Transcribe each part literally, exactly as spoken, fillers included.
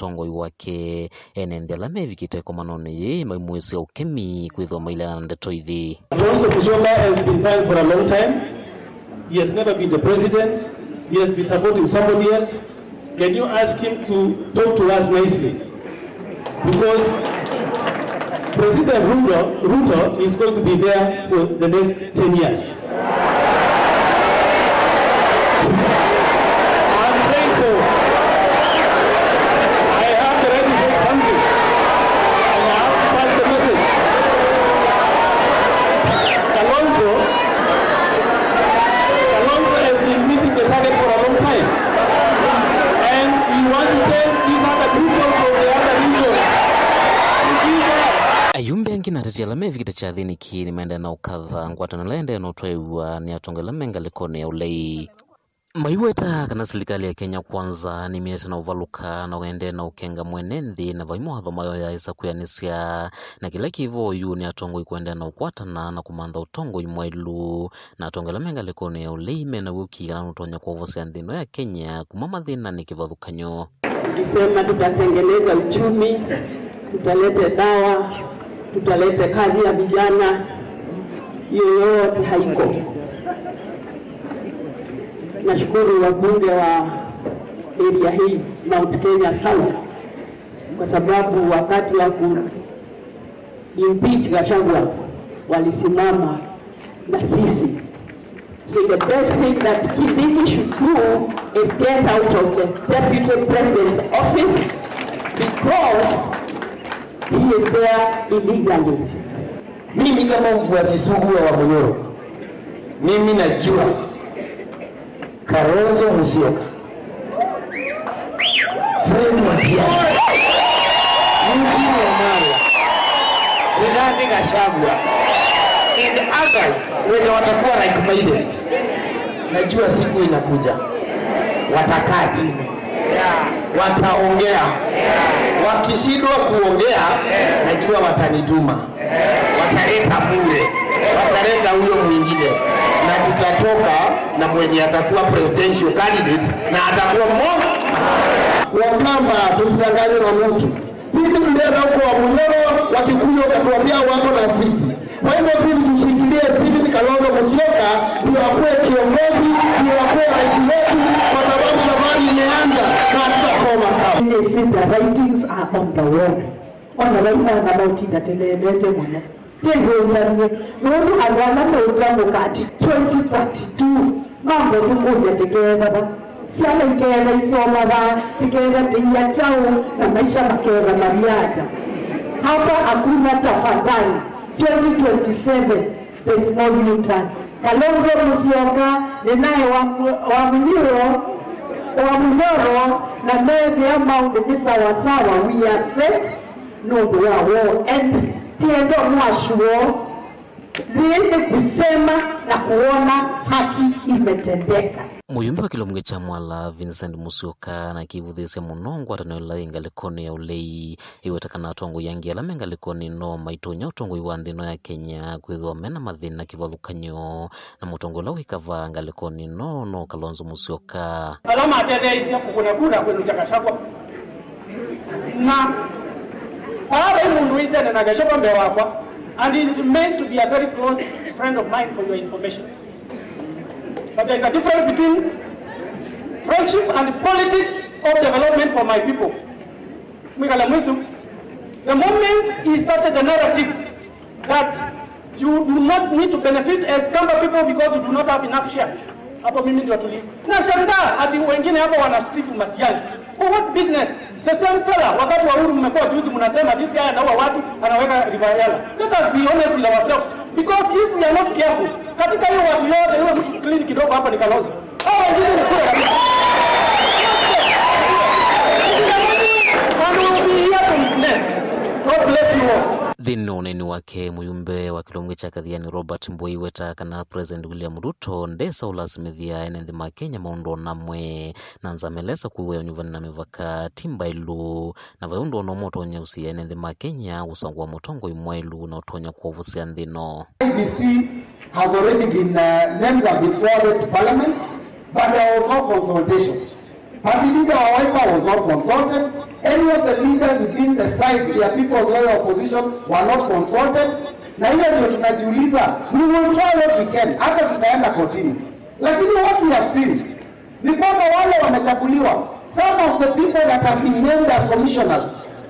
ũtongoi wake. Ene nthĩ ala mevikĩte ĩkomanonĩ yĩĩ maimũĩsya ũkemi kwĩthĩwa maileana na ndeto ithi. Kalonzo Musyoka has been trying for a long time. He has never been the president. He has been supporting somebody else. Can you ask him to talk to us nicely? Because President Ruto, Ruto is going to be there for the next ten years. I'm saying so. I have the right to say something. And I have to pass the message. Kalonzo, Kalonzo has been missing the target for a long time. And we want to tell these other people from the other regions to give us. Ayumbe angĩ na ateti ala mevikĩte kyathĩnĩ kĩĩ nĩmaendee na ũkatha ngwatanĩo ĩla ĩendee na ũtwaĩwa nĩ atongoi ala me ngalĩkonĩ ya ũlei. Maiweta kana silikalĩ ya Kenya Kwanza nĩmĩete na ũvalũka na ũendee na ũkenga mwene nthĩ, na vai mawatho mayo yaĩsa kwĩanĩsya na kĩla kĩ vo yu nĩ atongoi kũendea na ũkwatana na kũmantha ũtongoi mwaĩlu, na atongoi ala me ngalĩkonĩ ya ũlei mena wĩũkii kana nũtonya kwovosya nthĩ ĩno ya Kenya kuma mathĩnanĩ kĩvathũkany'o. Tulisema tutatengeneza uchumi, tutalete dawa, tutalete kazi ya vijana, hiyo yote haiko. Nashukuru wabunge wa area hii, Mount Kenya South, kwa sababu wakati wa ku impeach Gachagua walisimama na sisi. So the best thing that Kindiki should do is get out of the deputy president's office because he is there illegally. Mimi kama mfuasi sugu wa Wamunyoro, mimi najua Kalonzo Musyoka, Fred Matiang'i, Eugene Wamalwa, Rigathi Gachagua and others wenye watakuwa like-minded. Najua siku inakuja, watakaa chini, wataongea. Wakishindwa kuongea, najua watanituma, wataleta bure, wataleta huyo mwingine, na tutatoka na mwenye atakuwa presidential candidate na atakuwa mo. Wakamba, tusidanganywe na mtu. Sisi tulienda huko Wamunyoro, Wakikuyu wakatuambia wako na sisi. Kwa hivyo sisi tushikilie Stephen Kalonzo Musyoka ndio akuwe kiongozi, ndio akuwe rais wetu, kwa sababu safari imeanza na hatutakoma kamwe. They say the writings are on the wall. Ona vai mwana mautinda teleelete mũno. Tĩthũmbany'e nũndũ andũ ala meũtamũka ati twenty thirty-two mambe tũkũlya tĩkeethava, syana ikeetha isoma va, tĩkeetha tĩia kyaũ, na maisha makeetha maviata. Hapa hakuna tafadhali. Twenty twenty-seven, there is no U-turn. Kalonzo Musyoka nĩ naĩ wa, wa Munyoro, wa Munyoro, na methĩa maũndũ nĩ sawasawa, we are set. Nũndũ wa woo, and tiendo mwashuo, hii ni kusema na kuona haki imetendeka. Mũyumbe wa kĩlungu kya Mwala, Vincent Musyoka, na akĩvũthĩĩsya mũno ngwatanĩo ĩla yĩ ngalĩkonĩ ya ũlei. Aiweta kana atongoi angĩ ala me ngalĩkonĩ ĩno maitonya ũtongoi wa nthĩ ĩno ya Kenya kwĩthĩwa mena mathĩna kĩvathũkany'o na mũtongoi ũla wĩ kavaa ngalĩkonĩ ĩno, no Kalonzo Musyoka. Ala matetheeisye kũkũna kura kwĩnũkya Gachagua. Na vaa vai mũndũ wĩsene na Gachagua mbee wakwa, and he remains to be a very close friend of mine, for your information. But there is a difference between friendship and politics of development for my people. Mwikale mwisu, the moment he started the narrative that you do not need to benefit as Kamba people because you do not have enough shares. Hapo mimi ndio tuli. Nashangaa ati wengine hapo wanasifu Matiang'i. For what business? The same fella, wakati wa Uhuru mmekuwa juzi mnasema this guy anaua watu, anaweka River Yala. Let us be honest with ourselves. Because if we are not careful, katika hiyo watu yote, yule mtu clean kidogo hapa ni Kalonzo. Hao wengine ni kule kabisa. And we will be here to witness. God bless you all. Nthĩnĩ wa ũneeni wake, mũyumbe wa kĩlungu kya Kathiani Robert Mbũi aiweta kana President William Ruto ndesa ũlasimĩthya ene nthĩ ma Kenya maũndũ o na amwe, na nzama ĩla ĩsa kũĩwa ya ũnyuvani na mĩvaka ti mbaĩlu, na vai ũndũ o na ũmwe ũtonya ũsiĩĩa ene nthĩ ma Kenya kũsakũa mũtongoi mwaĩlu na ũtonya kwovosya nthĩ ĩno. I E B C has already been, uh, names have been forwarded to Parliament, but there was no consultation. Party leader wa Wiper was not consulted. Any of the leaders within the side ya People's Loyal Opposition were not consulted. Na hiyo ndio tunajiuliza, we will try what we can, hata tutaenda kotini. Lakini what we have seen ni kwamba wale wamechaguliwa, some of the people that have been named as commissioners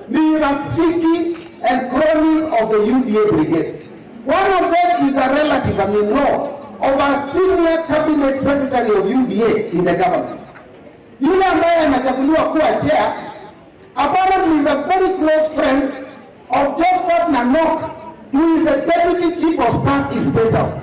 ni rafiki and cronies of the U D A brigade. One of them is a relative, an in-law of a senior cabinet secretary of U D A in the government. Yule ambaye anachaguliwa kuwa chair apparently is a very close friend of Josphat Nanok, who is the deputy chief of staff in State House.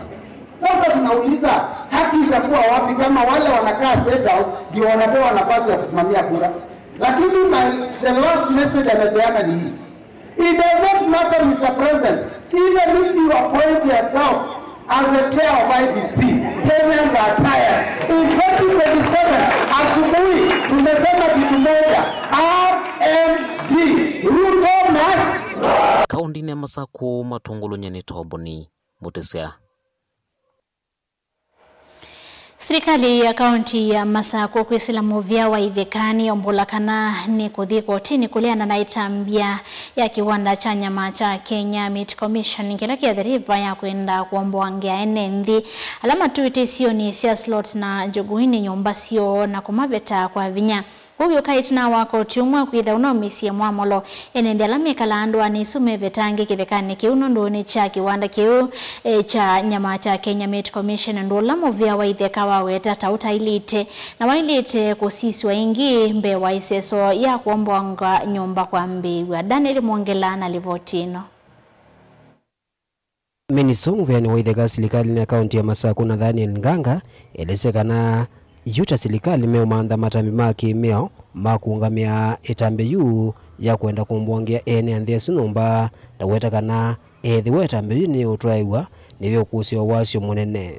Sasa tunauliza, haki itakuwa wapi kama wale wanakaa State House ndio wanapewa nafasi ya kusimamia kura? Lakini my, the last message amepeana ni hii. It does not matter, Mister President, even if you appoint yourself as the chair of I E B C, Kenyans are tired. In twenty twenty-seven, asubuhi, tumesema kitu moja, R M G, Ruto must. Kaũntĩnĩ ya Masakũ, matũngũlũnye nĩ Toboni Mũtĩsya. Silikalĩ ya kaũntĩ ya Masakũ kwĩsĩla mũvĩa wa itheka nĩyombũla kana nĩkũthi kotinĩ kũleana na ĩtambya ya kĩwanda kya nyama kya Kenya Meat Commission kĩla kĩ Athi River ya kwenda kũomboangĩa ene nthĩ ala matũĩte isionĩ sya Slots na Njogoinĩ nyũmba syoo na kũmaveta kwa vinya. Ũu wĩũka ĩtina wa koti ũmwe kwĩtha ũnaumisye mwamũlo ene nthĩ ala mekalaa ndũanĩ isu mevetange kĩthekanĩ kĩu nũndũ nĩ kya kĩwanda kĩu, e, kya nyama kya Kenya Meat Commission, ũndũ ũla mũvĩa wa itheka waweta ta ũtaĩlĩte na waĩlĩte kũsisw'a ĩngĩ mbee wa ĩseso ya kũomboanga nyũmba kwambĩĩw'a. Daniel Mwongela na livoti ĩno. Minista mũvĩanĩ wa itheka silikalĩnĩ ya kaũntĩ ya Masakũ, Nathaniel Nganga, elesya kana yu ta silikalĩ meũmantha matambi ma kĩmĩao ma kũũngamĩa ĩtambya yu ya kwenda kũmbũangĩa ene nthĩ asu nyũmba, na weta kana ethĩwa ĩtambya yu nĩũtwaĩwa, nĩyũkũsĩwa wasyo mũnene.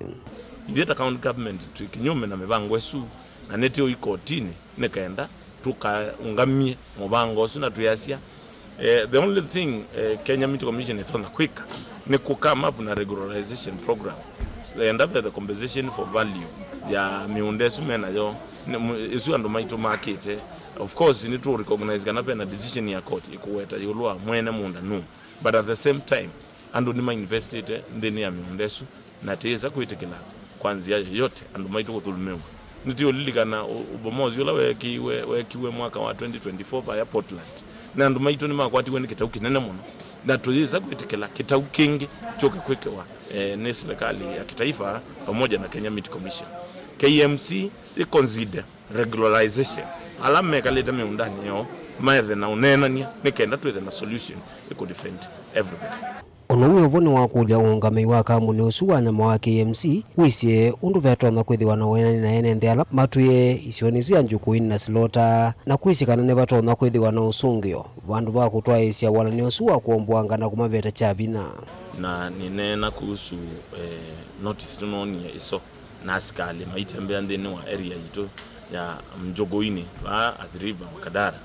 Ithyĩ ta county government twĩ kĩnyume na mĩvango ĩsu, na nĩtĩ ũi kotinĩ nĩ kenda tũkaũngamie mũvango ũsu na twĩasya, eh, the only thing, eh, Kenya Meat Commission ĩtonya kwĩka nĩ kũ come up na regularization program, enda vethe compensation for value ya mĩũnda ĩsu menayo, nĩ mu-, ĩsu andũ maitũ makĩte. Of course, nĩtũ recognize kana vena decision ya court ĩkũweta ĩũlũ wa mwene mũũnda nũ, but at the same time, andũ nĩmainvestĩte nthĩnĩ ya mĩũnda ĩsu, na tĩĩsa kwĩtĩkĩla kwa nzĩa yoyote andũ maitũ kũthũlũmĩwa. Nĩtũũlilikana ũ-, ũbomozi ũla weekiwe, weekiwe mwaka wa twenty twenty-four vaya Portland, na andũ maitũ nĩmakwatiwe nĩ kĩtau kĩnene mũno, na tũyĩsa kwĩtĩkĩla kĩtau kĩngĩ kyũke kwĩkĩwa, eh, nĩ silikalĩ ya kitaifa pamoja na Kenya Meat Commission. K M C ĩ consider regularization, ala mekalĩte mĩũndanĩ yoo maethe na ũneenany'a nĩ kenda twĩthe na solution ĩkũ defend everybody. Ũndũ wĩ o vo nĩ wakũlya ũũngamĩi wa kambuni ũsu wa nyama wa K M C wĩsĩ ũndũ vetonya kwĩthĩwa na ũenani na ene nthĩ ala matwĩe isionĩ isu ya Njogoinĩ na Silota, na kwĩsĩ kana nĩvatonya kwĩthĩwa na ũsũngĩo vandũ va kũtwaĩĩsya walany'o ũsu wa kũomboanga na kũmaveta kya vinya. Na nĩneena kuhusu, eh, notice tũnoonie ĩso na asikalĩ maitembea nthĩnĩ wa area yitũ ya Njogoinĩ, vaa Athi River, Makadara,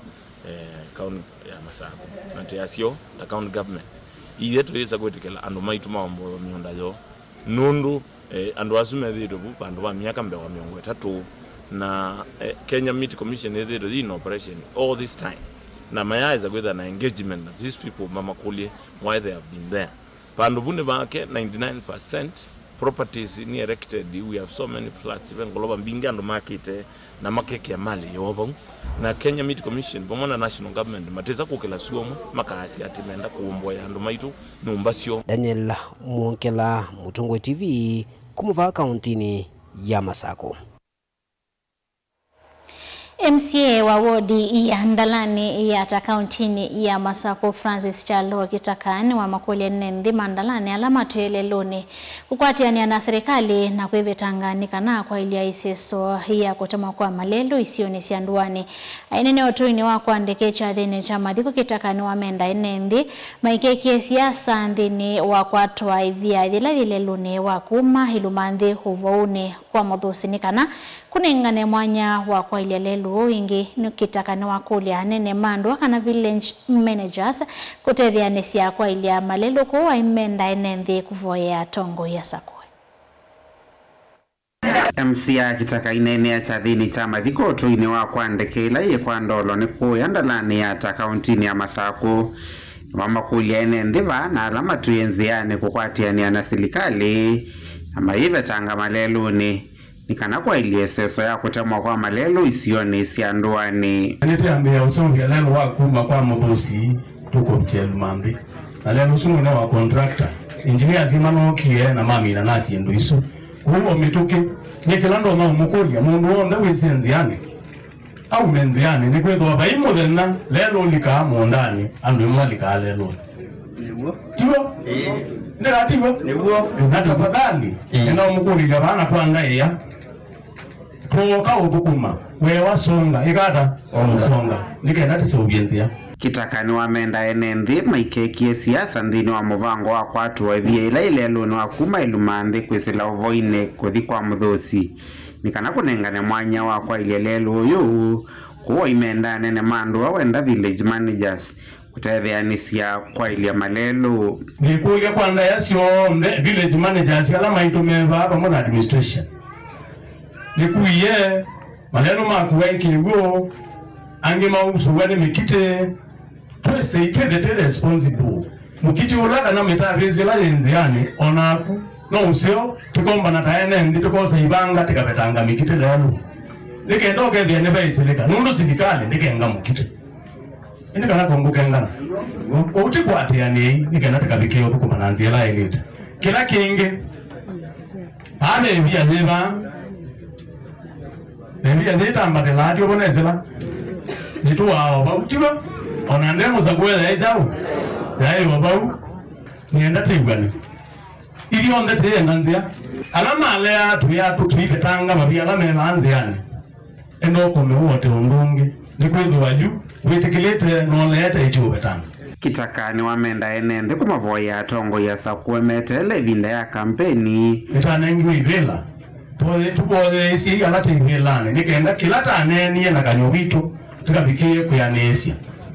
eh, kaunti ya Masakũ. Na tĩ asyo, ta county government, ithyĩ tũyĩsa kwĩtĩkĩla andũ maitũ maombowe mĩũnda yoo, nũndũ, eh, andũ asu methĩĩtwe vu vandũ va myaka mbee wa mĩongo ĩtatũ, na, eh, Kenya Meat Commission ĩthĩĩtwe yĩ in operation all this time, na mayaĩsa kwĩthĩa na engagement na these people mamakũlye why they have been there. Vandũ vu nĩ vake ninety-nine percent, properties nĩ erected, we have so many flats, ve ngolova mbingĩ andũ makĩte na makekĩa malĩ yoo vau. Na Kenya Meat Commission vamwe na national government matĩsa kũkĩla suomwe, makaasya atĩ menda kũomboea andũ maitũ nyũmba syoo. Daniel Mwongela, Mũtongoi T V, kuma vaa kauntinĩ ya Masakũ. M C A wa wodi ya Ndalani Yatta kauntinĩ ya Masakũ, Francis Kyalo Kitaka, nĩwamakũlya ene nthĩ ma Ndalani ala matwĩe lelũnĩ kũkwatĩanĩa na silikalĩ na kwĩvetanga nĩ kana kwaĩlya ĩseso ya kũtemwa kwa malelũ isionĩ sya ndũanĩ. Aineenea ũtũinĩ wa kwa ndeke kyathĩnĩ kya mathiko, Kitaka nĩwamenda ene nthĩ maikekĩe siasa nthĩnĩ wa kwatwa ĩvia yĩla yĩ lelũnĩ wa kuma ĩluma nthĩ ũvounĩ kwa mũthũsi nĩ kana kũnengane mwanya wa kwaĩlya lelũ ũũ ĩngĩ. Nĩ Kitaka nĩwakũlya anene ma ndũa kana village managers kũtetheanĩsya kwaĩlya malelũ kũu, aimenda ene nthĩ kũvoyea atongoi asakũe. M C A Kitaka aineenea kyathĩnĩ kya mathiko ũtũinĩ wa kwa ndeke ĩla yĩ kwa Ndolo nĩ kũũya Ndalani Yatta kaũntinĩ ya Masakũ. Nĩmamakũlya ene nthĩ vaa na ala matwĩe nzĩanĩ kũkwatĩanĩa na silikalĩ na mayĩvetanga malelũnĩ nĩ kana kwaĩlye ĩseso ya kũtemwa kwa malelũ isionĩ sya ndũanĩ. Nĩtwambĩĩa ũseũvya lelũ wa kuma kwa mũthũsi tũkũvĩtya ĩluma nthĩ. Na lelũ ũsu nũnewa contractor. Engineers manookie na mamina na syĩndũ isu. Kwoou o mĩtũkĩ, nĩ kĩla ndonya ũmũkũlya, mũndũ w'onthe wĩsĩ nzĩanĩ, aume nzĩanĩ, nĩkwĩthĩwa vai mũthenya lelũ ũlikaa mũũndanĩ, andũ ĩmwe malikaa lelũnĩ. Nĩw'o. Tiw'o? Ĩĩ. Nĩkatiw'o? Nĩw'o. Na tafadhali, ĩĩ, nĩnaũmũkũlĩlya vana kwa ndaĩa. Twooka ũthũkũma, we wasonga, ĩkata, ũsonga, nĩ kenda tũseũvye nzĩa. Kitaka nĩwamenda ene nthĩ maikekie siasa nthĩnĩ wa mũvango wa kwatũa ĩvia ĩla ĩ lelũnĩ wa kuma ĩluma nthĩ kwĩsĩla ũvoinĩ kũthi kwa mũthũsi, nĩ kana kũnengane mwanya wa kwaĩlya lelũ ũyũ kũũ aimenda anene ma ndũa wenda village managers kũtetheanĩsya kwaĩlya malelũ. Ngĩkũlya kwa ndaĩa syonthe village managers ala maitũ me vaa vamwe na administration. Nĩkuie, malelũ makuwa ĩ kĩw'ũ, angĩ mausũw'a nĩ mĩkitĩ. Twĩsĩ, twĩthĩ twĩ responsible. Mũkitĩ ũla kana mĩtavĩsĩ ĩla yĩ nzĩanĩ, o naku, no ũseo, tũkombana ta ene nthĩ, tũkosa ivanga, tĩkavetanga mĩkitĩ lelũ. Nĩ kenda ũkethĩa nĩvaĩsĩlĩka, nũndũ silikalĩ ndĩkenga mũkitĩ. Ĩndĩ kana kũngũkengana, kũu ti kwatĩanĩi, nĩ kenda tĩkavikĩe ũthũkũma na nzĩa ĩla yaĩlĩte. Kĩla kĩngĩ, vaa ve ĩvia yĩ vaa, ĩvia yĩtambatĩlaa ti ũvo nesĩla, yĩtũaa o vau, tiw'o? O na nde mũsakũe yaĩ kyaũ, yaĩ o vau. Nĩenda tĩw'ane. Ithyonthe tĩyenda nzĩa. Ala maleaa twĩa tũtũivetanga mavia ala me vaa nzĩanĩ. Enda ũkome ũote ũndũ ũngĩ, nĩkwĩthĩwa yu wĩtĩkĩlĩte nũleete ĩtiũvetanga. Kitaka nĩwamenda ene nthĩ kũmavoyea atongoi asakũe meteele ĩvinda ya kampeni. Nĩtanengiwe ivĩla. Tũvoye-, tũvoyeesyei ala twĩ ivĩlanĩ, nĩ kenda kĩla taneenie na kanyw'a witũ tũkavikĩĩe kwĩanĩĩsya.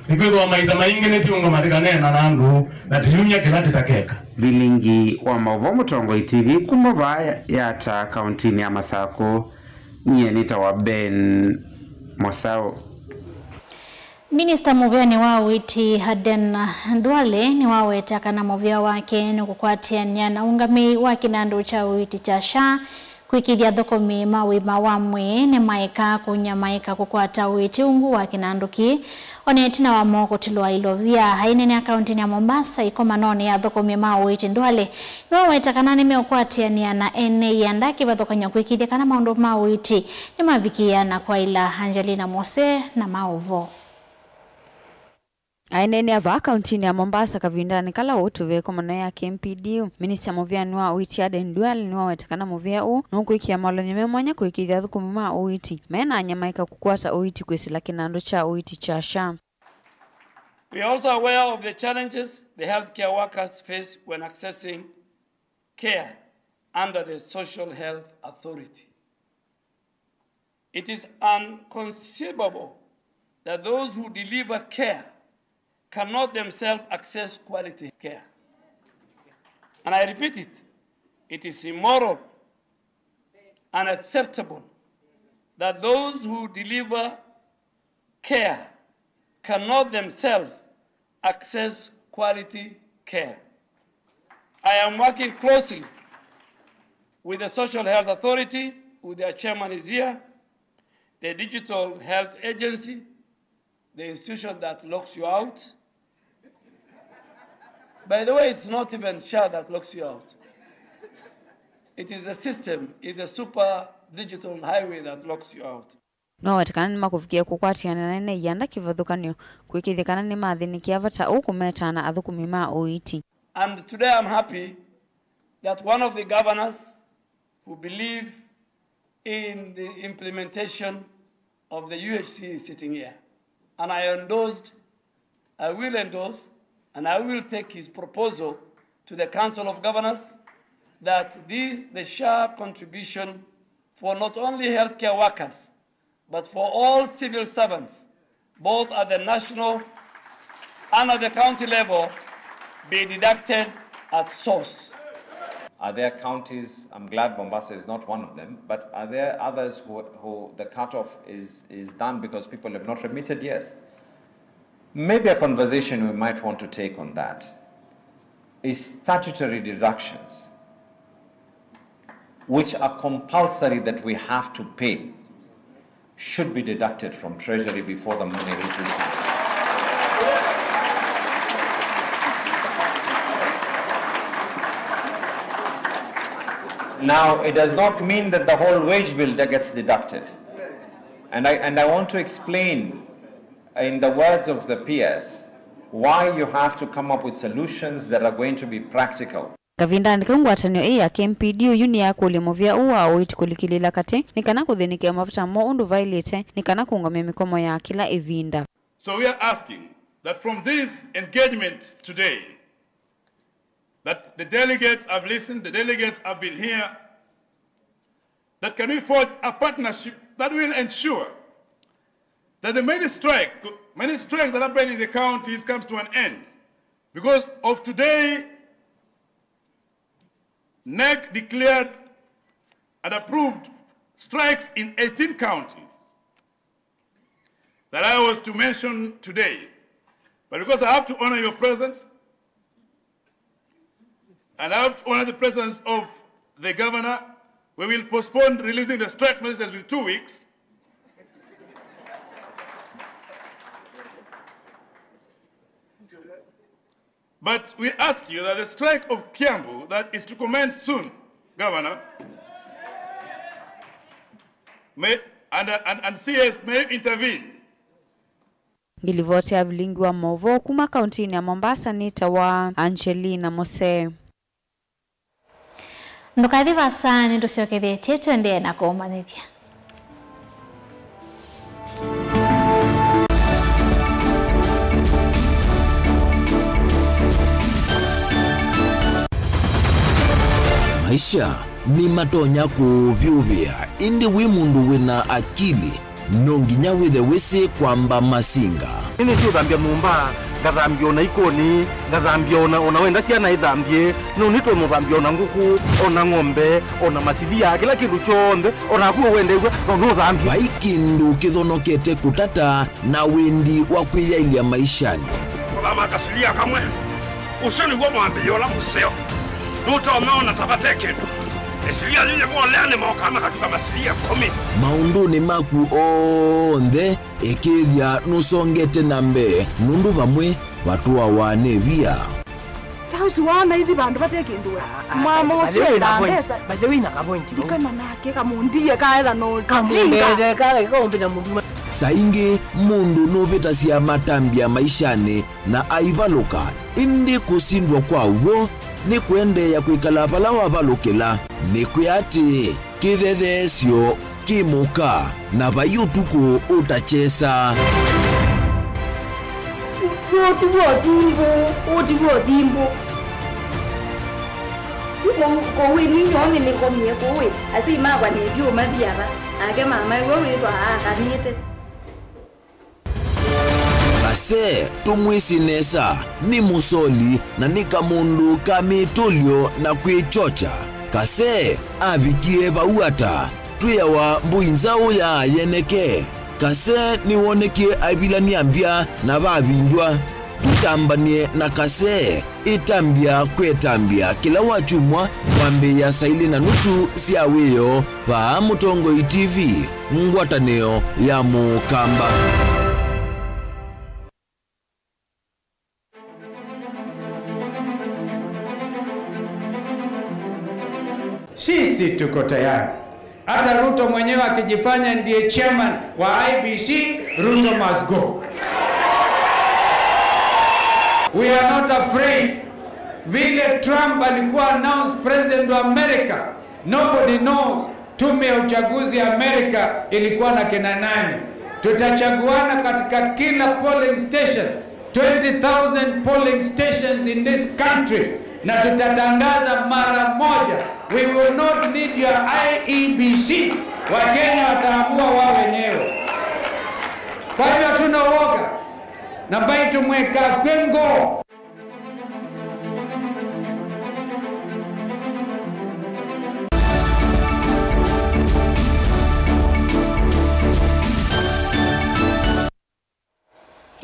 Nĩkwĩthĩwa maita maingĩ nĩtũũngama tũkaneena na andũ na tũyumya kĩla tũtakeka. Vilingi wa maũvoo Mũtongoi T V kuma vaa Yatta kaũntinĩ ya Masakũ. Nyie nĩtawa Ben Mosau. Minista mũvĩanĩ wa ũiiti Aden Duale nĩwaweta kana mũvĩa wake nĩ kũkwatĩanĩa na ũngamĩi wa kĩnandũ kya ũiiti kya SHA kwĩkĩĩthya athũkũmi ma ũima wa mwĩĩ nĩmaeka kũnyamaĩka kũkwata ũiiti ungu wa kĩnandũ kĩĩ. O na ĩtina wa mo kũtilwa ilovia, aineenea kaũntinĩ ya Mombasa ĩkomanonĩ ya athũkũmi ma ũiiti Duale nĩwaweta kana nĩmeũkwatĩanĩa na ene ianda kĩvathũkany'o kwĩkĩĩthya kana maũndũ ma ũiiti nĩmavikĩĩa na kwaĩla. Angelina Mose na maũvoo. Aineenea vaa kaũntinĩ ya Mombasa kavindanĩ kala ũũ tũvee ĩkomano ya K M P D U, minista mũvĩanĩ wa ũiiti Aden Duale nĩwaweta kana mũvĩa ũũ nũkwĩkĩa malony'o me mwanya kwĩkĩĩthya athũkũmi ma ũiiti menanyamaĩka kũkwata ũiiti kwĩsĩla kĩnandũ kya ũiiti kya SHA. We are also aware of the challenges the healthcare workers face when accessing care under the Social Health Authority. It is unconceivable that those who deliver care cannot themselves access quality care. And I repeat it, it is immoral, unacceptable that those who deliver care cannot themselves access quality care. I am working closely with the Social Health Authority, who their chairman is here, the Digital Health Agency, the institution that locks you out. By the way, it's not even SHA that locks you out. It is the system, it's the super digital highway that locks you out. Nĩwaweta kana nĩmakũvikĩĩa kũkwatĩana na ene ianda kĩvathũkany'o kwĩkĩĩthya kana nĩmathĩnĩkĩa vata ũũ kũmetaa na athũkũmi ma ũiiti. And today I'm happy that one of the governors who believe in the implementation of the U H C is sitting here. And I endorsed, I will endorse, and I will take his proposal to the Council of Governors that these, the SHA contribution for not only healthcare workers, but for all civil servants, both at the national and at the county level, be deducted at source. Are there counties, I'm glad Mombasa is not one of them, but are there others who, who the cutoff is, is done because people have not remitted? Yes. Maybe a conversation we might want to take on that is statutory deductions, which are compulsory that we have to pay, should be deducted from treasury before the money reaches. Now, it does not mean that the whole wage bill that gets deducted. And I, and I want to explain, in the words of the P S, why you have to come up with solutions that are going to be practical. Kavindanĩ kau, ngwatanĩo ĩĩ ya K M P D U nĩyakũlya mũvĩa ũũ wa ũiiti kũlikĩlĩĩla katĩ nĩ kana kũthĩnĩkĩa mavata moo ũndũ vaĩlĩte nĩ kana kũũngamya mĩkomo ya kĩla ĩvinda. So we are asking that from this engagement today, that the delegates have listened, the delegates have been here, that can we forge a partnership that will ensure that the many strike, many strikes that happen in the counties comes to an end. Because of today, NEC declared and approved strikes in eighteen counties that I was to mention today. But because I have to honor your presence, and I have to honor the presence of the governor, we will postpone releasing the strike messages with two weeks. But we ask you that the strike of Kiambu that is to commence soon, Governor, may, and, and, and C S may intervene. Ngilivoti ya vilingi wa maũvoo kuma kauntinĩ ya Mombasa nĩtawa Angelina Mose. Ndũkathi vasa, nĩtũsyokethetye tũendee na kũũmanyĩthya. Maisha nĩmatonya kũũvyũvĩa, ĩndĩ wĩ mũndũ wĩna akili, no nginya wĩthe wĩsĩ kwamba masinga. Nĩnĩsĩ ũthambya nyũmba, ngathambya ona ikoni, ngathambya ona, ona wenda syana ithambye, no nĩtwe mũthambya ona ngũkũ, ona ng'ombe, ona masilia, kĩla kĩndũ kyonthe, ona naku ũwendeew'a, no nũthambye. Vai kĩndũ kĩthonokete kũtata na wendi wa kwĩyaĩlya maishanĩ. Kũthama kasilia kamwe. Ũsu nĩw'o mwambĩĩo ũla mũseo. Nũtonya ona ta vate kĩndũ. Ĩsilia yĩĩ yĩmwe ũleanĩ mokaa makatuka masilia ĩkũmi. Maũndũnĩ maku onthe, ĩkĩĩthya nũsongete na mbee, nũndũ vamwe vatũawa nĩ via. Ta ũsu waona ithi vandũ vate kĩndũ we. Mama ũsu enda mbesa. By the way, na ka point. Ndikana nake kamũndie kaetha no kamũndie kala kaumbĩla mũndũ. Saa ingĩ mũndũ nũvĩtasya matambya maishanĩ na aivalũka, ĩndĩ kũsindwa kwa w'o nĩ kũendeea kwĩkala vala wavalũkĩla. Nĩkwĩa atĩĩ, kĩthetheesyo kĩ mũka, na vai ũtukũ ũtakyesa. Ũũ ti w'o ũthimbũ, ũũ ti w'o ũthimbũ. Kũu, kũu ĩ ninyoo nĩnĩkomie kũu ĩ, asyai makwa nĩtyu ũmathi ava, nake mamae w'o wĩthwa aakanĩte. Kase tũmwĩsĩ nesa, nĩ mũsoli na nĩ kamũndũ ka mĩtũlyo na kwĩkyokya. Kase avikie vau ata? Twĩawa mbũi nzaũ ya yeneke. Kase nĩwonekie aivilany'a mbya na vavindwa. Tũtambany'e na Kase. Ĩtambya kwĩ ĩtambya kĩla wakyumwa kwambĩĩa saa ilĩ na nusu sya wĩoo vaa Mũtongoi T V, ngwatanĩo ya Mũkamba. Sisi tuko tayari. Hata Ruto mwenyewe akijifanya ndiye chairman wa I E B C, Ruto must go. We are not afraid. Vile Trump alikuwa announced president wa America, nobody knows tume ya uchaguzi ya America ilikuwa na kina nani. Tutachaguana katika kila polling station. Twenty thousand polling stations in this country, na tutatangaza mara moja. We will not need your I E B C. Wakenya wataamua wao wenyewe. Kwa hivyo hatuna uoga. Na mbai tumweka kwengo.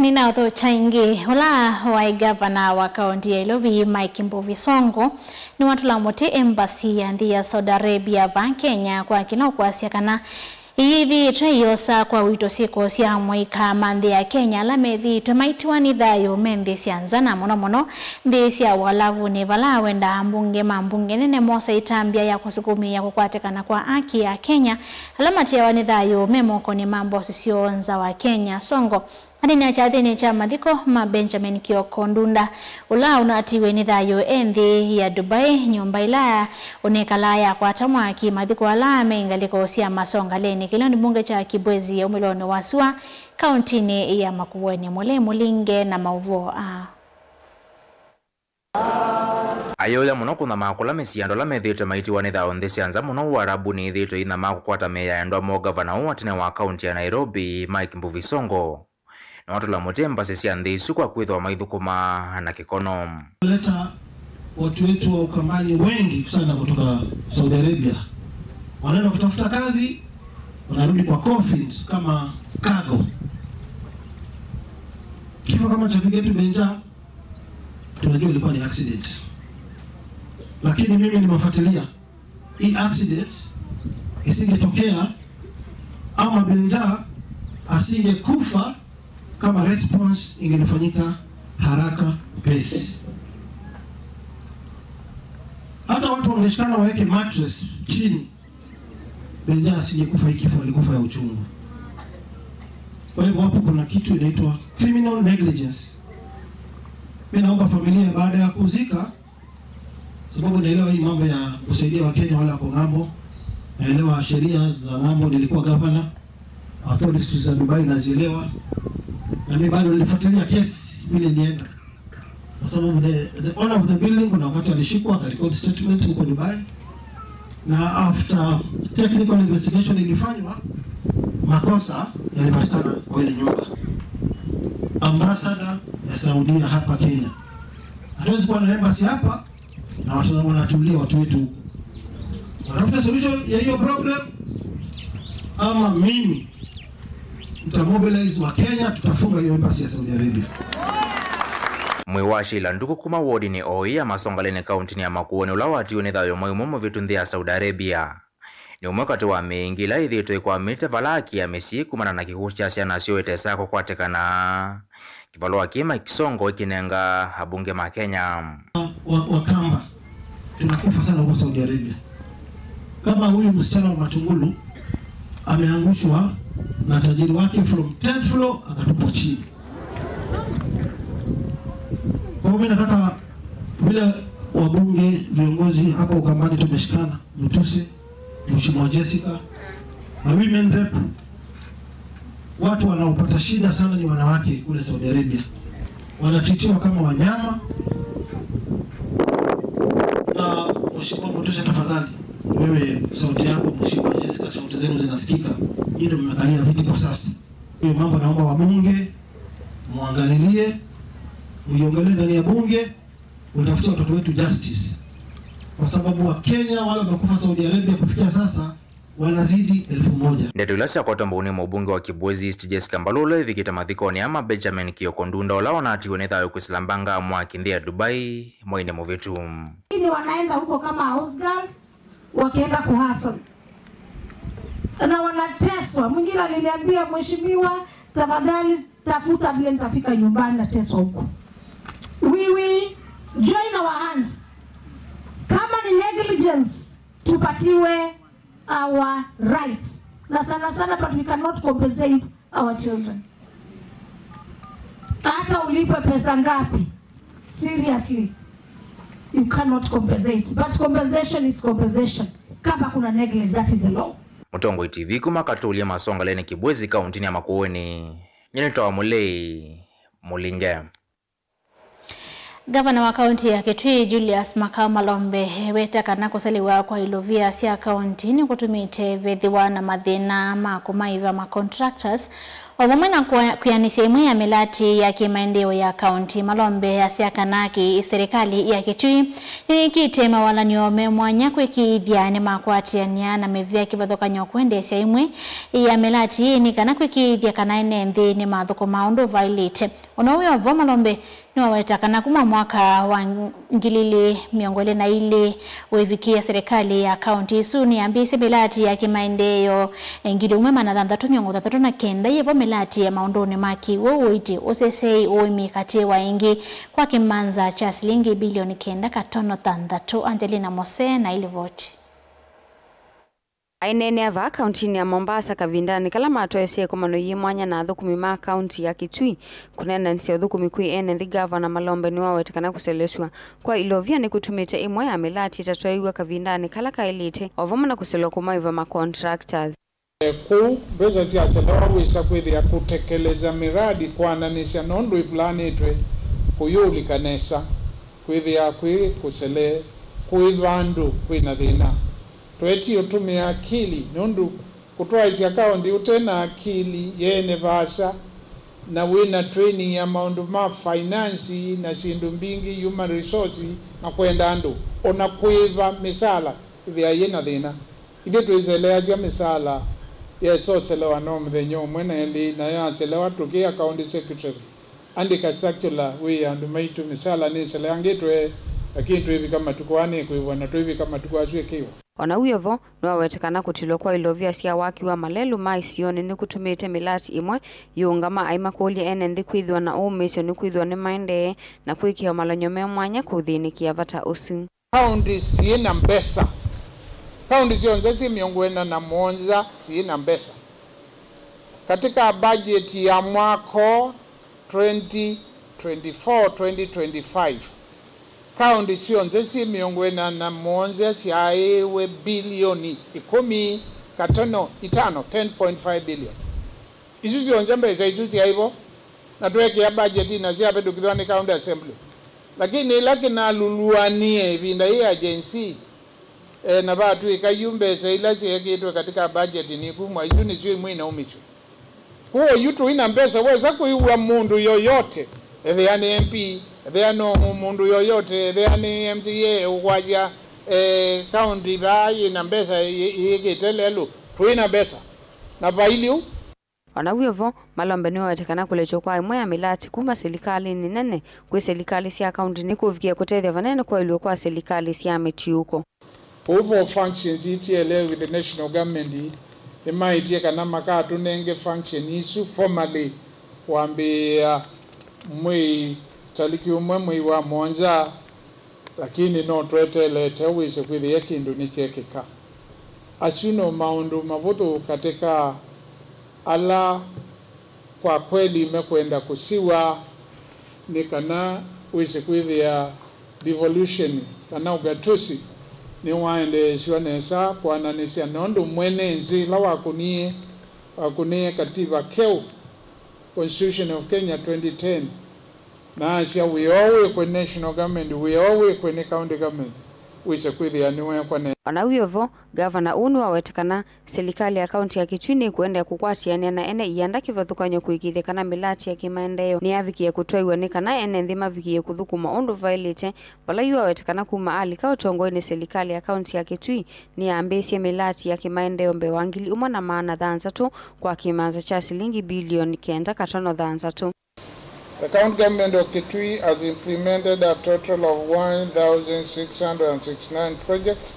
Nĩnaũthokya ĩngĩ. Ũla waĩ ngavana wa kaũnti ya Ilovi, Mike Mbuvi Sonko, nĩwatũla mũtĩ embassy ya nthĩ ya Saudi Arabia vaa Kenya kwa kĩla ũkwasya kana ĩyĩthĩĩtwe ĩyosa kwa ũito syĩko sya amũika ma nthĩ ya Kenya ala methĩĩtwe maitiwa nĩ thayũ me nthĩ sya nza, na mũno mũno nthĩ sya Ũalavunĩ, vala wendaa ambunge ma mbunge nene mosa ĩtambya ya kũsukumĩĩa kũkwatĩkana kwa aki ya Kenya ala matiawa nĩ thayũ me mokonĩ ma mbosi syoo nza wa Kenya. Sonko aneenea kyathĩnĩ kya mathiko ma Benjamin Kioko Ndunda, ũla ũnatiwe nĩ thayũ e nthĩ ya Dubai, nyũmba ĩla ũnekalaa yakwata mwaki. Mathiko ala me ngalĩko sya Masongaleni, kĩlĩonĩ mbunge kya Kibwezi, ũmĩlonĩ wa sua, kaũntinĩ ya Makueni. Mũlei Mũlinge na maũvoo aa. Ayũya mũno kũnyamaa kũla mĩsyĩ ya andũ ala methĩĩtwe maitiwa nĩ thayũ nthĩ sya nza, mũno Ũarabunĩ, ĩthĩĩtwe ĩinyamaa kũkwata mĩĩ ya endwa moo. Ngavana ũũ wa tene wa kaũnti ya Nairobi, Mike Mbuvi Sonko, nĩwatũla mũtĩ embassy sya nthĩ isu kwa kwĩthĩwa maithũkũma na kĩkono. Kuleta watu wetu wa Ukambani wengi sana kutoka Saudi Arabia. Wanaenda kutafuta kazi, wanarudi kwa coffins kama cargo. Kifo kama cha ndugu yetu Benja, tunajua ilikuwa ni accident. Lakini mimi nimefuatilia hii accident, isingetokea ama Benja asingekufa kama response ingelifanyika haraka upesi. Hata watu wangeshikana waweke mattress chini, Benja asingekufa hii kifo, alikufa ya uchungu. Kwa hivyo hapo kuna kitu inaitwa criminal negligence. Mimi naomba familia, baada ya kuzika, sababu naelewa hii mambo ya kusaidia Wakenya wale wako ng'ambo, naelewa sheria za ng'ambo, nilikuwa gavana, authorities za Dubai nazielewa, na mimi bado nilifuatilia kesi vile ilienda. Kwa sababu the, the owner of the building kuna wakati alishikwa akarecord statement huko Dubai, na after technical investigation ilifanywa, makosa yalipatikana kwa ile nyumba. Ambassador ya Saudia hapa Kenya, hatuwezi kuwa na embassy hapa na watu wanatulia watu wetu huko. Watafuta solution ya hiyo problem, ama mimi nitamobilize wa Kenya, tutafunga hiyo embassy ya Saudi Arabia. Mwĩĩ wa Sheila Nduku kuma wodinĩ o ĩ ya Masongaleni kaũntinĩ ya Makueni, ũla watiwe nĩ thayũ mwei ũmwe mũvĩtu nthĩ ya Saudi Arabia, nĩ ũmwe katĩ wa mĩĩ ĩngĩ ĩla ĩthĩĩtwe ĩkwamĩte vala aki ya mĩsyĩ kumana na kĩkw'ũ kya syana syoo ĩtesa kũkwatĩkana. Kĩvalũa kĩĩ Mike Sonko ĩkĩnenga abunge ma Kenya. Wa, wa Kamba, tunakufa sana huko Saudi Arabia. Kama huyu msichana wa Matungulu ameangushwa na tajiri wake from tenth floor akatupwa chini. Kwa hiyo mimi nataka vile wabunge, viongozi hapa Ukambani tumeshikana, Mutuse, Mheshimiwa Jessica, na women rep, watu wanaopata shida sana ni wanawake kule Saudi Arabia. Wanatitiwa kama wanyama. Na Mheshimiwa Mutuse, tafadhali, wewe sauti yako, Mheshimiwa Jessica, sauti zenu zinasikika. Nyinyi ndio mmekalia viti kwa sasa. Hiyo mambo naomba wabunge muangalilie, muiongelee ndani ya bunge, utafutia watoto wetu justice. Kwa sababu Wakenya wale wamekufa Saudi Arabia kufikia sasa wanazidi elfu moja. Ndeto ila syakwatwa mbau nĩ mũbunge wa Kibwezi East Jessica Mbalula ivikĩte mathikonĩ aa ma Benjamin Kioko Ndunda, ũla wanatiwe nĩ thayũ kwĩsĩla mbanga mwaki nthĩ ya Dubai mweinĩ mũvĩtu. Lakini wanaenda huko kama house girls, wakienda kuhustle. Na wanateswa. Mwingine aliniambia, "Mheshimiwa, tafadhali tafuta vile nitafika nyumbani, nateswa huko." We will join our hands. Kama ni negligence, tupatiwe our right. Na sana sana, but we cannot compensate our children. Hata ulipwe pesa ngapi, seriously, you cannot compensate. But compensation is compensation. Kama kuna negligence, that is the law. Mũtongoi T V kuma Katũlya Masongaleni Kibwezi kaũntinĩ ya Makueni. Nyie nĩtawa Mũlei Mũlinge. Ngavana wa kaũnti ya Kitui, Julius Makau Malombe, eweta kana kũsaliwa kwa ilovia sya kaũnti nĩkũtumĩte vethĩwa na mathĩna ma kũmaĩva ma contractors, O vamwe na kũa-, kwĩanĩsya ĩmwe ya mĩlati ya kĩmaendeeo ya kaunti, Malombe asya kana kĩ-, serikali ya Kitui nĩyĩkĩte mawalany'o me mwanya kwĩkĩĩthya nĩmakwatĩanĩa na mĩvĩa kĩvathũkany'o kwendeesya ĩmwe ya mĩlati ĩĩ nĩ kana kwĩkĩĩthya kana ene nthĩ nĩmathũkũma ũndũ vaĩlĩte. O na wĩ o vo, Malombe nĩwaweta kana kuma mwaka wa ngili ilĩ mĩongo ĩlĩ na ilĩ ũivikĩa, serikali ya kaunti ĩsu nĩyambĩĩsye mĩlati ya kĩmaendeeo ngili ĩmwe maana thanthatũ mĩongo thanthatũ na kenda, yĩvo mĩlati ya maũndũnĩ ma kĩw'ũ, ũiiti, ũseseei, ũĩmi katĩ wa ĩngĩ, kwa kĩmanza kya silingi bilioni kenda katono thanthatũ. Angelina Mose na ilivoti. Aineenea vaa kauntinĩ ya Mombasa kavindanĩ kala matwaĩsye ĩkomano yĩ mwanya na athũkũmi ma kaunti ya Kitui kũneenanĩsya ũthũkũmi kwĩ ene nthĩ, Ngavana Malombe nĩwawete kana kũselesw'a kwa ilovia nĩkũtumĩte ĩmwe ya mĩlati ĩtatwaĩw'a kavindanĩ kala kaĩlĩte, o vamwe na kũselwa kũmaĩva ma contractors. Kũu, mbesa syaselewa wĩsa kwĩthĩa kũtekeleza miradi kwananĩsya nũndũ ĩvulanĩtwe kũyũlika nesa, kwĩthĩa kwĩ kũsele, kwĩ vandũ kwĩ na thĩna. Twetie ũtũmĩa akili, nũndũ kũtwaĩsya kaũnti ũte na akili yeene vaasa, na wĩ na training ya maũndũ ma finance na syĩndũ mbingĩ, human resource, na kwenda andũ, o na kũĩva mĩsaala ĩthĩaa yĩ na thĩna. Ithyĩ twĩseleasya mĩsaala yesoselewa no mũthenya ũmwe na elĩ, nayo yaselewa tũkĩa county secretary andĩka circular wĩe andũ maitũ mĩsaala nĩseleangĩtwe, lakini twĩvika matukũ aa nĩkwĩw'a, na twĩvika matukũ asu ĩkĩw'a. O na wĩ o vo, nĩwawete kana kũtilwa kwa ilovia sya waki wa malelũ ma isionĩ nĩkũtumĩte mĩlati ĩmwe yĩũngama, aimakũlya ene nthĩ kwĩthĩwa na ũũmĩĩsyo nĩkwĩthĩwa nĩmaendee na kwĩkĩa malany'o me mwanya kũthĩnĩkĩa vata ũsu. Kaunti syĩ na mbesa. Kaunti syonthe syĩ mĩongo ĩna na mũonza syĩ na mbesa. Katika bajeti ya mwaka twenty twenty-four, twenty twenty-five, kaunti syonthe syĩ mĩongo ĩna na mũonza syaaĩwe bilioni ĩkũmi katono itano, ten point five billion. Isu syonthe mbesa isu syaĩ vo, na tweekĩa budget na syavĩtũkĩthwa nĩ County Assembly. Lakini ĩla kĩnaluluanie ĩvinda yĩ ya Gen Z, eh, na vatw'ĩka yu mbesa ila syeekĩtwe katika budget nikumwa, isu nĩsyo imwe inaumĩsw'e. Kwoou yu tũi na mbesa, wesa kwĩw'a mũndũ yoyote, ethĩa nĩ M P, ethĩa no mũndũ yoyote, ethĩa nĩ M C A ũkwasya, eh, county vaa yĩ na mbesa yĩ-, yĩkĩte lelũ, tũi na mbesa. Na vailye ũu. O na wĩ o vo, Malombe nĩwawete kana kũlekywa kwa ĩmwe ya mĩlati kuma silikalĩnĩ nene kwĩ silikalĩ sya kaunti nĩkũvikie kũtethya vanene kwaĩlw'a kwa silikalĩ sya mĩtiũko. Kũu vo functions itiele with the national government, nĩmaĩtye kana makatũnenge function isu formally kwambĩĩa mwei, taliki ũmwe mwei wa mũonza. Lakini no tweteelete wĩse kwĩthĩa kĩndũ nĩkyekĩka. Asu no maũndũ mavũthũ katĩ ka ala kwa kweli mekwenda kũsiwa, nĩ kana wĩse kwĩthĩa devolution kana ũgatusi nĩwaendeesw'a nesa kwananĩsya, nũndũ mwene nzĩ ĩla wakũnie, wakũnie kativa keũ, Constitution of Kenya twenty ten, na asya wĩa ũũ wĩkwe national government, wĩa ũũ wĩkwe nĩ county government, wĩse kwĩthĩa nĩwekwa nesa. O na wĩ o vo, ngavana ũũ nĩwawete kana silikalĩ ya kaunti ya Kitui nĩkũendeea kũkwatĩanĩa na ene ianda kĩvathũkany'o kũĩkĩĩthya kana mĩlati ya kĩmaendeeo nĩyavikie kũtwaĩwa, nĩ kana ene nthĩ mavikie kũthũkũma ũndũ vaĩlĩte, vala yu wawete kana kuma alika ũtongoinĩ, silikalĩ ya kaunti ya Kitui nĩyambĩĩsye mĩlati ya kĩmaendeeo mbee wa ngili ĩmwe na maana thanthatũ kwa kĩmanza kya silingi bilioni kenda katono thanthatũ. The county government of Kitui has implemented a total of one thousand six hundred and sixty-nine projects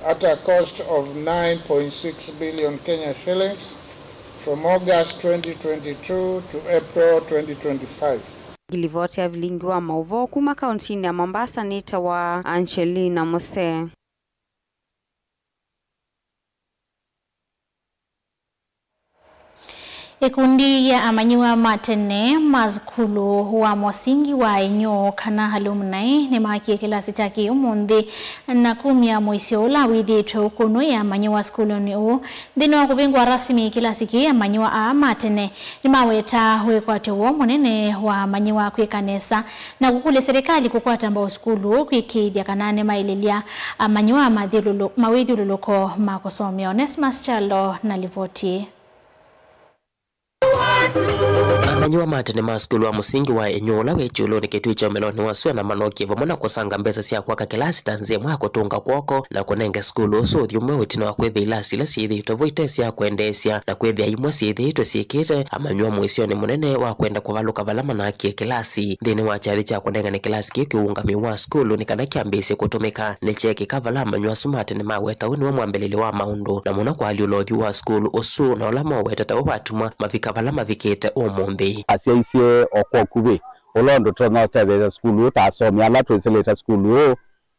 at a cost of nine point six billion Kenya shillings from August twenty twenty-two to April twenty twenty-five. Ngilivoti ya vilingi wa maũvoo kuma kauntinĩ ya Mombasa nĩtawa Angelina Muse. Ĩkundi ya amanyĩw'a ma tene ma sukulu wa mũsingi wa Inyũũ kana alumni nĩmaakie kĩlasi kya kĩ-ũmũnthĩ na kumya mũisyo ũla wĩthĩĩtwe ũkũnw'a amanyĩw'a sukulunĩ ũũ. Nthĩnĩ wa kũvingũa rasmi kĩlasi kĩĩ, amanyĩw'a aa ma tene nĩmaweta wĩkwatyo woo mũnene wa amanyĩw'a kwĩka nesa na kũkũlya silikalĩ kũkwata mbau sukulu ũũ kwĩkĩĩthya kana nĩmaĩlĩlya amanyĩw'a mathyũlũlũ-, mawĩthyũlũlũko ma kũsomea. Onesmus Kyalo na livoti ĩĩ. Amanyĩw'a ma tene ma sukulu wa mũsingi wa Enyũ ũla wĩ kyũlũnĩ kĩtui kya ũmelonĩ wa sua na manokie vamwe na kũsanga mbesa sya kwaka kĩlasi ta nzĩa ĩmwe ya kũtũnga kw'oko na kũnenge sukulu ũsu ũthyũ mweũ ĩtina wa kwĩthĩa ilasi ila syĩthĩĩtwe vo ite sya kwendeesya na kwĩthĩa imwe syĩthĩĩtwe syĩkĩte amanyĩw'a mũĩsyonĩ mũnene wa kwenda kũvalũka vala manakie kĩlasi. Nthĩnĩ wa kyathĩ kya kũnengane kĩlasi kĩu kĩũngamĩi wa sukulu nĩ kana kyambĩĩsye kũtũmĩka, nĩkyeekĩka vala amanyĩw'a asu ma tene maweta ũu nĩw'o mwambĩlĩlyo wa maũndũ, na mũno kũalyũla ũthyũ wa sukulu ũsu na ũla moweta ta w'o watuma mavika vala mavikĩte ũmũnthĩ. Asyaisye o kwa ũkuvĩ ũla ũndũ tũtonya ũtetheesya sukulu ũũ ta asomi ala twĩsĩlĩte sukulu ũũ,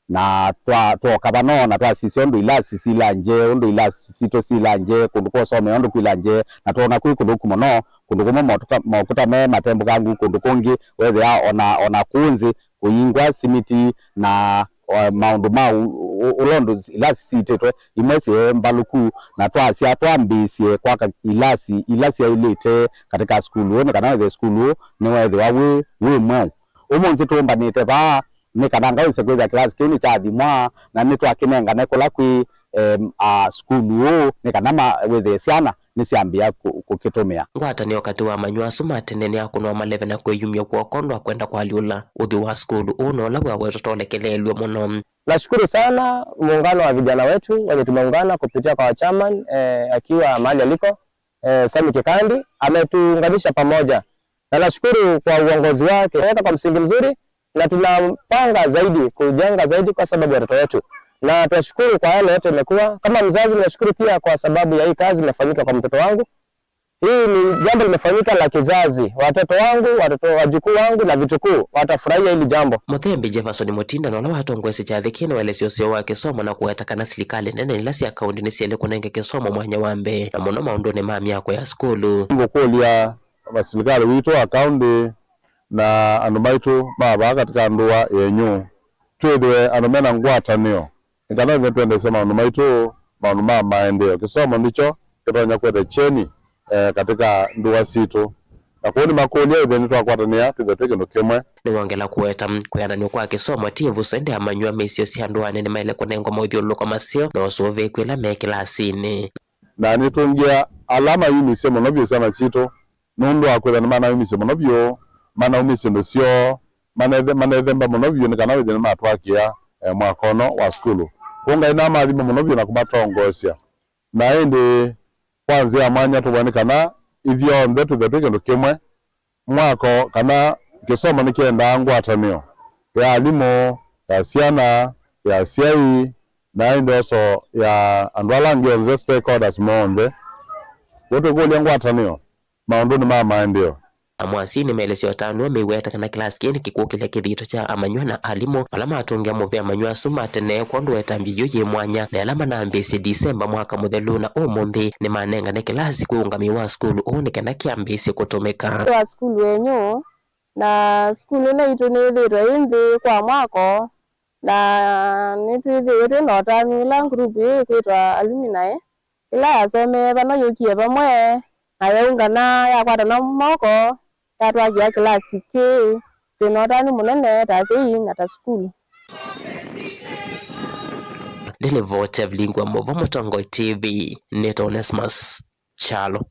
na twa-, twooka vano na twasisya ũndũ ilasi silange, ũndũ ilasi sitũ silange, kũndũ kwa ũsomea ũndũ kwilange, na twoona kwĩ kũthũku mũno, kũndũ kũmwe motuka-, mokuta me matembũkangu, kũndũ kũngĩ wethĩa ona, ona kũũ nzĩ kũyingwa simiti na, o, maũndũ ma u-, u-, ũla ũndũ ilasi siitĩtwe imwe syĩ mbalũku, na twasya twambĩĩsye kwaka ilasi ila syaĩlĩte katika sukulu ũũ, nĩ kana wĩthĩe sukulu ũũ nĩweethĩwa wĩ, wĩ mweũ. Ũmũnthĩ tũũmbanĩte vaa nĩ kana ngawĩse kwĩthĩa kĩlasi kĩu nĩkyathimwa na nĩtwakĩnengane kũla kwĩ, em, a, sukulu ũũ nĩ kana ma-, wĩthĩe syana nĩsyambĩĩa kũ-, kũkĩtũmĩa. Ngwatanĩo katĩ wa amanyĩw'a asu ma tene nĩyakũnwa maleve na kwĩyumya kw'oko ũndũ wa kwenda kũalyũla ũthyũ wa sukulu ũũ na ũla wĩawetwa ta ũlekeleelw'e mũno. Nashukuru sana muungano wa vijana wetu wenye tumeungana kupitia kwa chairman, eh, akiwa mahali aliko, eh, Sami Kikandi, ametuunganisha pamoja. Na nashukuru kwa uongozi wake, ameweka kwa msingi mzuri, na tunapanga zaidi, kujenga zaidi kwa sababu ya watoto wetu. Na tunashukuru kwa yale yote imekuwa. Kama mzazi, ninashukuru pia kwa sababu ya hii kazi imefanyika kwa mtoto wangu. Hii ni jambo limefanyika la kizazi. Watoto wangu, watoto, wajukuu wangu na vitukuu watafurahia hili jambo. Mũthembi Jefferson Mutinda, na ũla watongoesye kyathĩ kĩĩ, nĩwaelesya ũseo wa kĩsomo na kũweta kana silikalĩ nene ila sya kaũntĩ nĩsyaĩle kũnenge kĩsomo mwanya wa mbee, na mũno maũndũnĩ ma myako ya sukulu. Ngũkũlya vasilikalĩ witũ wa kaũntĩ na andũ maitũ ma vaa katika ndũa yenyu, twĩthĩwe andũ mena ngwatanĩo, nĩ kana ĩthe twendeesya maũndũ maitũ, maũndũ ma maendeeo. Kĩsomo nĩkyo kĩtonya kũete kyeni, eh, katika ndũa sitũ. Na kwoou nĩmakũlya ĩthe nĩtwakwatanĩa twĩthĩwe twĩ kĩndũ kĩmwe. Nĩwongela kũweta kwĩananw'a kwa kĩsomo ti ĩvuso, ĩndĩ amanyĩw'a mĩsyĩ sya ndũanĩ nĩmaĩle kũnengwa maũthyũlũlũko maseo na ũsũvĩĩku ĩla me kĩlasinĩ. Na nĩtũngĩa ala mayumisye mũno vyũ syana sitũ, nũndũ wa kwĩthĩa nĩmanaumisye mũno vyũ, manaumisye indo syoo, manethe-, manethemba mũno vyũ nĩ kana wĩthĩe nĩmatwakĩa, eh, mwaka ũno wa sukulu. Kwoou Ngai namathime mũno vyũ na kũmatongoesya. Na ĩndĩ kwa nzĩa ya mwanya tũvoe nĩ kana ithyonthe twĩthĩe twĩ kĩndũ kĩmwe. Mwako kana kĩsomo nĩkyendaa ngwatanĩo ya alimũ, ya syana, ya asyai, na ĩndĩ also ya andũ ala angĩ onthe, stakeholders monthe. Kwoou tũkũlya ngwatanĩo maũndũnĩ ma maendeeo. Amwe asyai nĩmeelesya ũtanu woo meiweta kana kĩlasi kĩĩ nĩkĩkũkĩlya kĩthito kya amanyĩw'a na alimũ ala matũngĩa mũvea amanyĩw'a asu ma tene, kwondũ wa ĩtambya yĩu yĩ mwanya na ala manambĩĩsye Disemba mwaka mũthelu na ũmũnthĩ nĩmanengane kĩlasi kwĩ ũngamĩi wa sukulu ũũ nĩ kana kyambĩĩsye kũtũmĩka. Wa sukulu wenyu, na sukulu ĩno itũ nĩyĩthĩĩtwe ĩ nthĩ kwa mwako, na nĩtwĩthĩĩwe twĩ na ũtanu ĩla group ĩĩ ĩkwĩtwa alumni, ĩla yasomee vano yũkie vamwe, na yaũngana, yakwatana moko, yatwakĩa kĩlasi kĩĩ. Twĩ na ũtanu mũnene ta asyai na ta sukulu. Ndĩlivoti ya vilingi wa mũvo Mũtongoi T V, nĩtawa Onesmus Kyalo.